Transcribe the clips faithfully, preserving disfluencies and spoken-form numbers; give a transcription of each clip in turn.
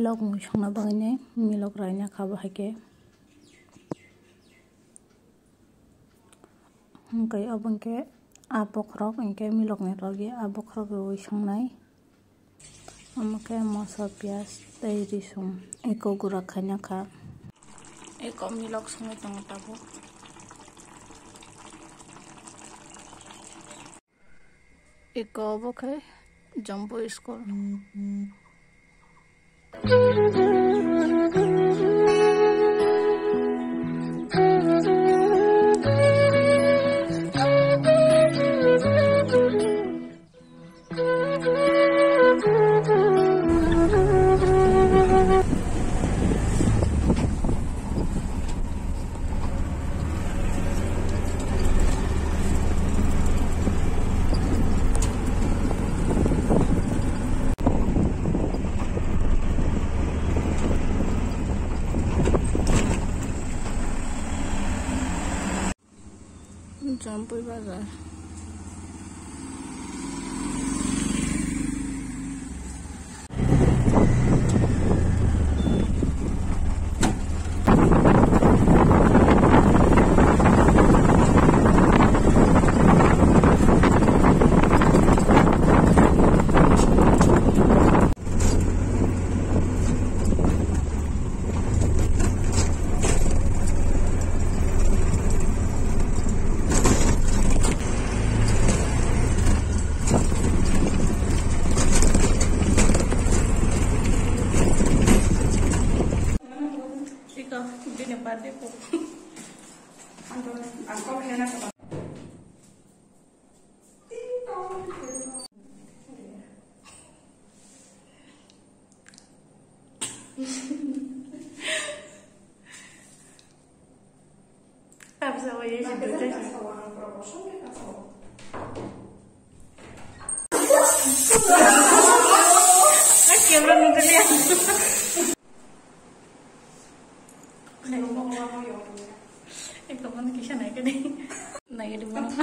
Milok mui songna bagwini milok raina kha bo hai khe. Hwnkhe obo hwnkhe a bokhorok hwnkhe milokni logi a bokhorok rwui songnai. Omo khe moso, piyaj tei risum eko gura khaina kha. Eko milok songwi tongo tabuk. Eko obo khe Jompo school. Jampui bazar. Iko, bini birthday po. Ang kok hena ka. Tamsa waya si dojai si. Camera nungkali. Ekdom mane kisa nai kene. Nai kene mane.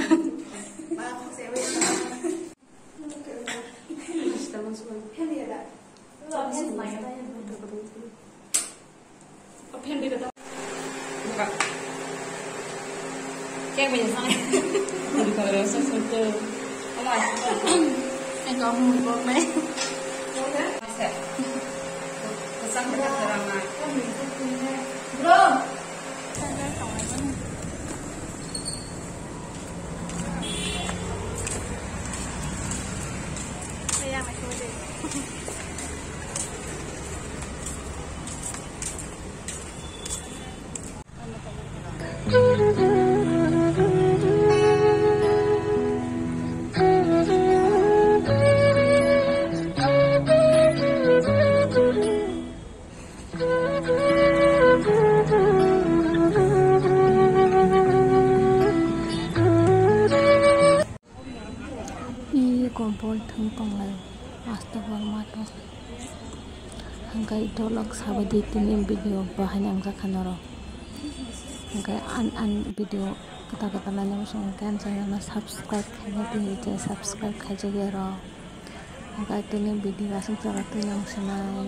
Cake bisa sana. Bukan rasa soto. Ama. Ekdom mukbang nai. Masa. Pesan kita terang. Bro. Iko bol thwng tonglai, aste bol mato. Hwnkhe dolok sabaidi tini video bahai nangjakha norok. Hwnkhe an, an video kwtal kwtal naina muchung hwnkhe an channel no subscribe khaina tini je subscribe khaijak ya rok. Hwnkhe tini video aswk jora twi nang sinai.